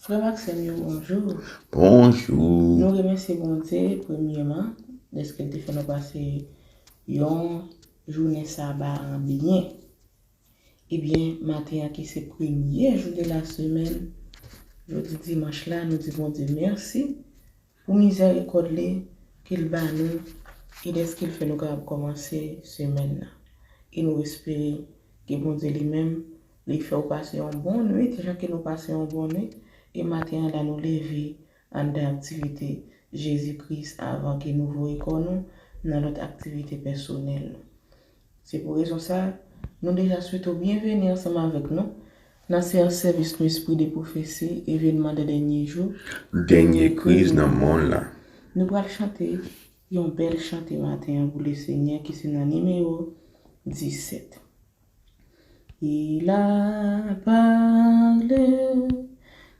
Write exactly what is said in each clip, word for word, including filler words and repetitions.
Frè m ak sè m yo, bonjou. Bonjou. Nou remèsye Bondye, premyèman, dèske l te fè nou pase yon jounen saba an byen. Ebyen, maten an ki se premye jou de la semèn, jodi dimanch la, nou di Bondye mèsi pou mizèrikòd li ke l ba nou e dèske l fè nou kapab kòmanse semèn nan. E nou espere ke Bondye li menm, li fè w pase yon bon nwit, jan ke nou pase yon bon nwit, e maten an la nou leve anndan aktivite Jezi Kris avan ke nou voye kò nou nan lòt aktivite pèsonèl nou. Se pou rezon sa, nou deja swete w byenveni ansanm avèk nou nan seyans sèvis nou Espri de Pwofesi, evènman de dènye jou, dènye kriz nan monn lan. Nou pral chante yon bèl chante maten an pou Lesenyè ki se nan nimewo disèt. Il a parlé,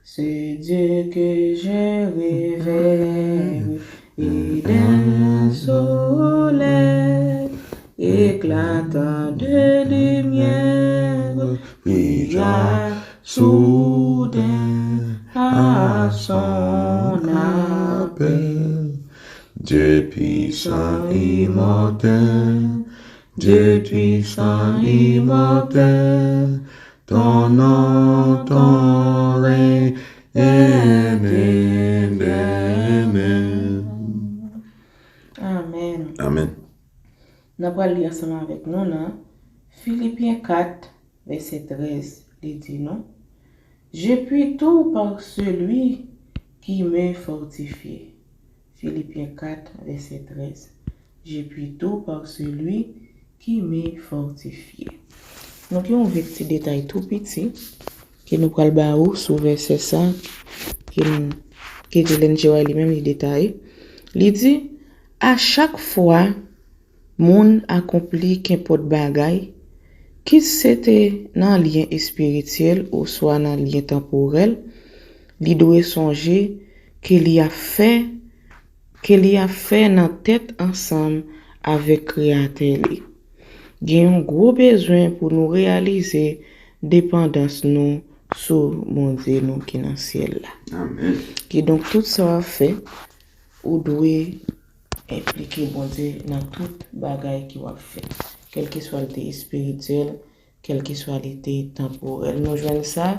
c'est Dieu que je révère, et d'un soleil éclatant de lumière brilla soudain à son appel. Dieu puissant, immortel, Dieu puissant, immortel, ton nom, ton règne est éternel. Amen. Amen. N ap pral li ansanm avèk nou nan Filipyen kat, vèsè trèz. Li di nou, Je puis tout par celui qui me fortifie. Filipyen kat, vèsè trèz. Je puis tout par celui qui me fortifie. Nou gen yon vèt ti detay tou piti ke nou pral ba ou sou vèsè sa ke, ke Ellen G. White li menm li detaye. Li di, a chak fwa moun akonpli kenpòt bagay, kit se te nan lyen espirityèl oswa nan lyen tanporèl, li dwe sonje ke li ap fè, ke li ap fè nan tèt ansanm avèk Kreyatè li. Gen yon gwo bezwen pou nou reyalize depandans nou sou Bondye nou ki nan syèl la. Amen. Kidonk, tout sa w ap fè, ou dwe enplike Bondye nan tout bagay ke w ap fè, kèlkeswa l te espirityèl, kèlkeswa li te tanporèl. Nou jwenn sa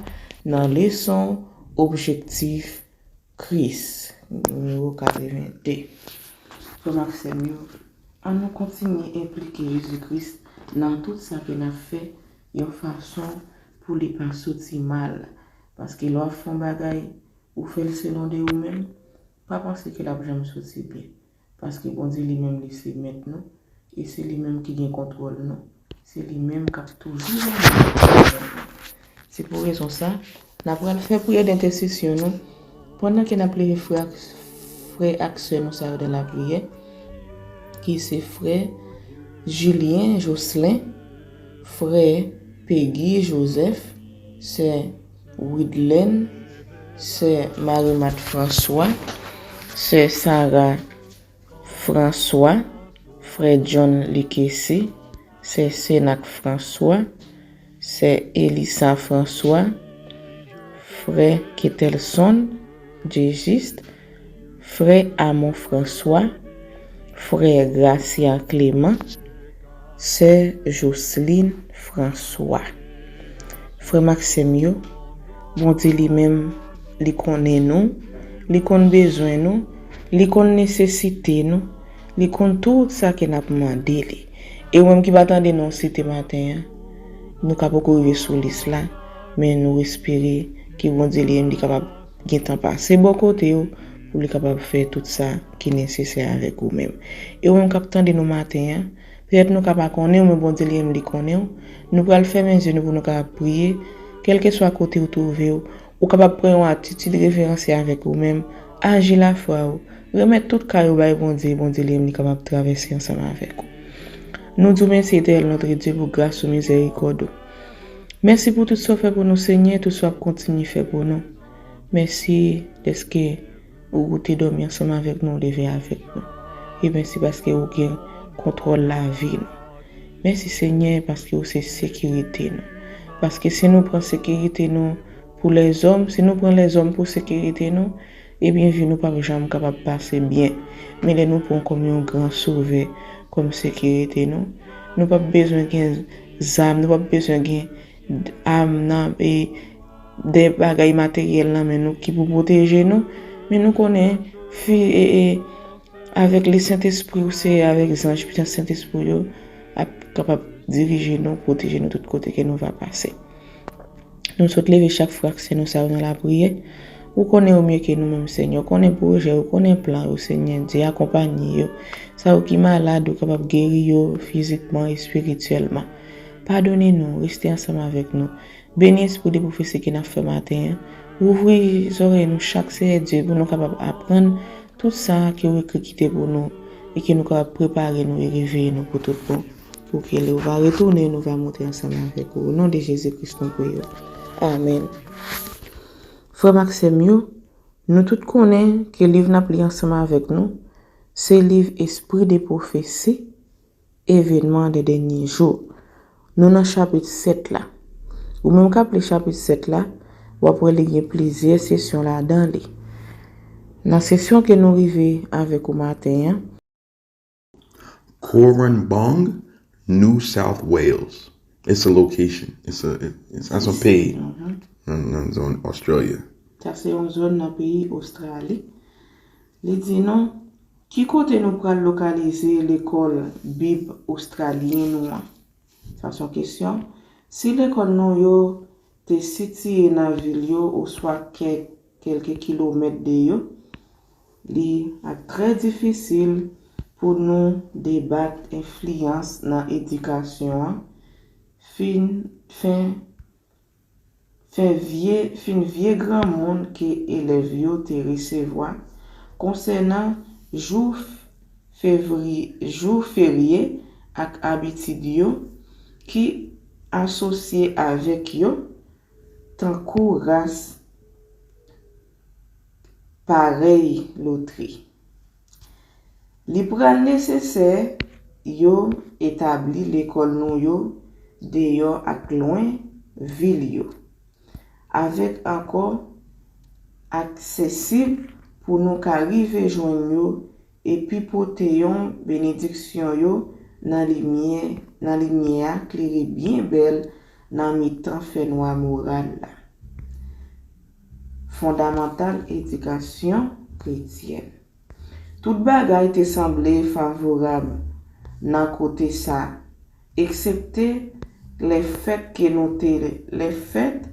nan leson Objektif Kris, nimewo katreven de. Frè m ak sè m yo, ann nou kontinye enplike Jezi Kris nan tout sa ke n ap fè, yon fason pou li pa soti mal. Paske lè w ap fè yon bagay, ou fè l selon de ou menm, pa panse ke l ap janm soti byen. Paske Bondye li menm li se mèt nou, e se li menm ki gen kontwòl nou. Se li menm k ap toujou ban nou kontwòl nou. Se pou rezon sa, n ap pral fè priyè dentèsesyon nou, pandan ke n ap leve frè ak, frè ak sè nou sa yo nan lapriyè, ki se frè Julien Jocelyn, frè Peggy Joseph, sè Widlen, sè Marimat François, sè Sarah François, frè John Likesi, sè Senak François, sè Elisa François, frè Ketelson Djejis, frè Amon François, frè Gracia Clément, sè Joseline François. Frè m ak sè m yo, Bondye li menm, li konnen nou, li konn bezwen nou, li konn nesesite nou, li konn tout sa ke n ap mande li. E ou menm ki pa tande non site maten an, nou ka poko rive sou lis la, men nou espere ke Bondye li menm li kapab gentan pase bò kote w pou li kapab fè tout sa ki nesesè avèk ou menm. E ou menm k ap tande nou maten an, petèt nou ka pa konnen w, men Bondye li menm li konnen w. Nou pral fèmen zye nou pou nou kapab priye. Kèlkeswa kote w twouve w, ou kapab pran yon atitid reveransyè avèk ou menm, aji lafwa w, remèt tout kay ou bay Bondye, Bondye li menm li kapab travèse ansanm avèk ou. Nou di w mèsi, Etènèl notre Dieu, pou gras ou, mizèrikòd ou. Mèsi pou tout sa w fè pou nou, Senyè, tout sa w ap kontinye fè pou nou. Mèsi dèske ou te dòmi ansanm avèk nou, ou leve avèk nou. E mèsi paske ou gen kontwòl lavi nou. Mèsi, Senyè, paske ou se sekirite nou. Paske si nou pran sekirite nou pou lèzòm, si nou pran lèzòm pou sekirite nou, ebyen vi nou p ap janm kapab pase byen. Men lè nou pran kòm yon gran sovè, kòm sekirite nou, nou p ap bezwen gen zam, nou p ap bezwen gen am nan e de bagay materyèl nan men nou ki pou pwoteje nou. Men nou konnen fi, e, e, avèk le Sentespri ou se avèk zanj, pwisans Sentespri yo ap kapab dirije nou, pwoteje nou tout kote ke nou va pase. Nou sot leve chak frè ak sè nou sa yo nan lapriyè. Ou konnen yo mye ke nou menm, Senyè. Ou konnen pwojè yo, ou konnen plan yo, Senyè. Dye, akonpanye yo. Sa yo ki malad, ou kapab geri yo fizikman, espirityèlman. Padone nou, reste ansanm avèk nou. Beni espri de pwofesi ke n ap fè maten an. Ouvri zòrèy nou chak, Seyè Dye, pou nou kapab aprann tout sa ke w ekri kite pou nou e ke nou kapab prepare nou e reveye nou pou tout bon. Pou ke lè w va retounen, nou va monte ansanm avèk ou. O non de Jezi Kris, nou priye w. Amèn. Frè m ak sè m yo, nou tout konnen ke liv n ap li ansanm avèk nou, se liv Esprit de Prophétie, Événements des Derniers Jours. Nou nan chapit sèt la. Ou menm k ap li chapit sèt la, w ap wè li gen plizyè sesyon ladan li. Nan sesyon ke nou rive avèk ou maten an, Coranbong, New South Wales. It's a location. It's a, it's, that's a peyi nan, nan zòn Australia. Sa se yon zòn nan peyi Ostrali. Li di nou, ki kote nou pral lokalize lekòl Bib ostralyen nou an? Sa se yon kesyon. Si lekòl nou yo te sitiye nan vil yo oswa kèk, kèlke kilomèt de yo, li ap trè difisil pou nou debat enfliyans nan edikasyon an, fin, fen, fen vye, fin vye granmoun ke elèv yo te resevwa konsènan jou fevri-, jou ferye ak abitid yo ki asosye avèk yo, tankou ras parèy lotri. Li pral nesesè yo etabli lekòl nou yo deyò ak lwen vil yo, avèk ankò aksesib pou nou ka rive jwenn yo epi pote yon benediksyon yo nan limyè, nan limyè a klere byen bèl nan mitan fènwa moral la. Fondamantal edikasyon kretyèn. Tout bagay te sanble favorab nan kote sa, eksepte lefèt ke nou te, lefèt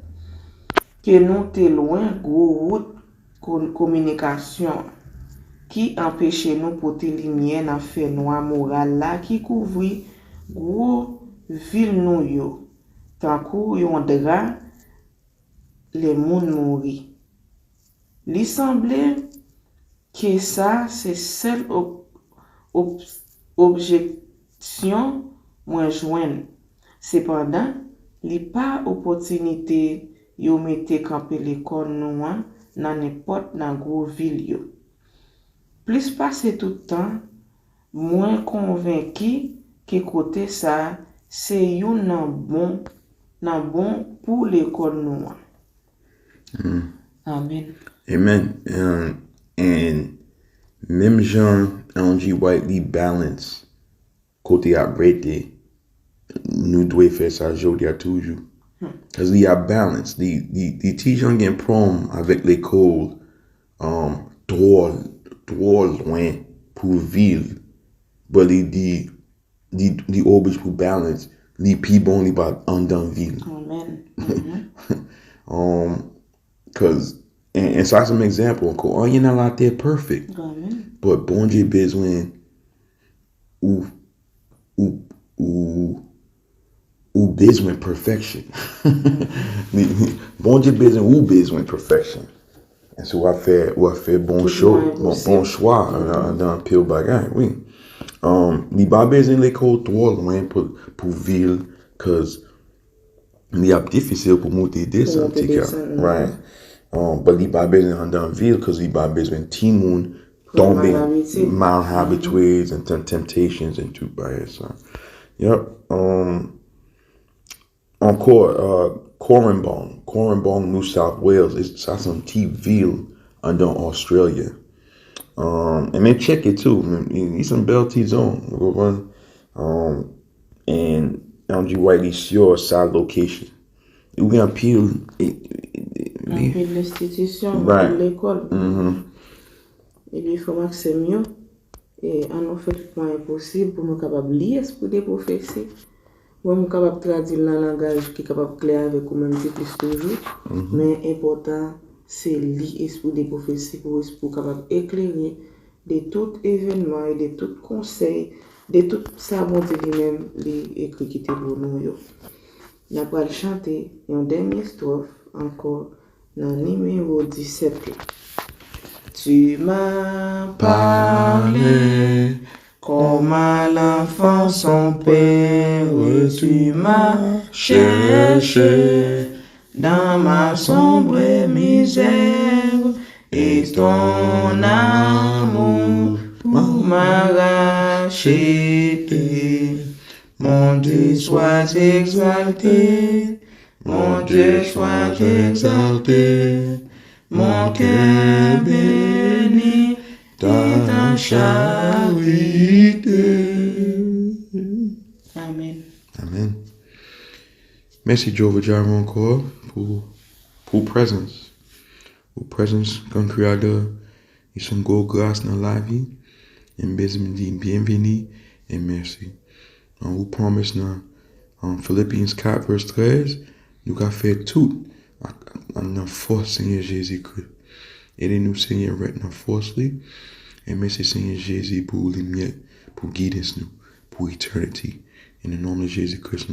ke nou te lwen gwo wout ko-, kominikasyon ki anpeche nou pote limyè nan fènwa moral la ki kouvri gwo vil nou yo, tankou yon dra lè moun mouri. Li sanble ke sa se sèl ob-, ob-, objeksyon mwen jwenn. Sepandan, li pa opòtinite yo mete kanpe lekòl nou an nan nenpòt nan gwo vil yo. Plis pase tout tan, mwen konvenki ke kote sa a se youn nan bon, nan bon pou lekòl nou an. Amèn. Amen. And, and menm jan Ellen G. White li balance kote y ap rete, nou dwe fè sa jodi a toujou. Cause li ap balance. Li, li, li ti jan gen pwoblèm avèk lekòl, um, twò, twò lwen pou vil. But li, li, li, li oblije pou balance. Li pi bon, li pa anndan vil. Amen. Um, cause, and, and sa se yon egzanp ankò. Anyen nan latè perfect. Amen. But Bondye bezwen ou, ou, ou, ou bezwen perfection. Li, li, Bondye bezwen, ou bezwen perfection. And so w ap fè, w ap fè bon cho, bon, bon chwa nan, nan anpil bagay, wi. Um, li pa bezwen lekòl twò lwen pou, pou vil, cause li ap difisil pou moute desann, ti kè. Right. Um, but li pa bezwen anndan vil, cause li pa bezwen timoun tonbe mal habitudes and tem-, temptations and tout bagay sa. Yep. Um, ankò, uh, Cranbourne, Cranbourne, New South Wales. Sa se yon ti vil anndan Australia. Um, e men tcheke tou, men li se yon bèl ti zòn, ou konprann? Um, and Andrew White, li sure sa location. Ou gen anpil, e, e, e, li, Anpil enstitisyon, Right. anpil lekòl. Mhm. Ebyen, frè m ak sè m yo, e, ann nou fè tout mwayen posib pou nou kapab li Esprit de Prophétie. Mwen, m kapab tradui l nan langaj ki kapab klè avèk ou menm pi plis toujou. Men enpòtan, se li Esprit de Prophétie pou, pou kapab eklere de tout evènman e de tout konsèy, de tout sa Bondye li menm li ekri kite pou nou yo. N ap pral chante yon dènye estwòf ankò nan nimewo disèt la. Tu m'as parlé comme à l'enfant son père, tu m'as cherché dans ma sombre misère, et ton amour pour m'a racheté. Mon Dieu soit exalté, mon Dieu soit exalté, mon cœur bénit ta charité. Amen. Amen. Mèsi Jehovah Jireh ankò pou, pou presence. Pou presence kan Creator, li se yon gwo gras nan lavi. E m bezwen di byenveni e mèsi. An ou promise nan, an Philippians quatre verse treize, nou ka fè tout ak, ak nan fòs Senyè Jezikri. Ede nou Senyè ret nan fòs li. E mèsi Senyè Jezi pou limyè, pou guidance nou, pou eternity. In the name of Jesus Christ,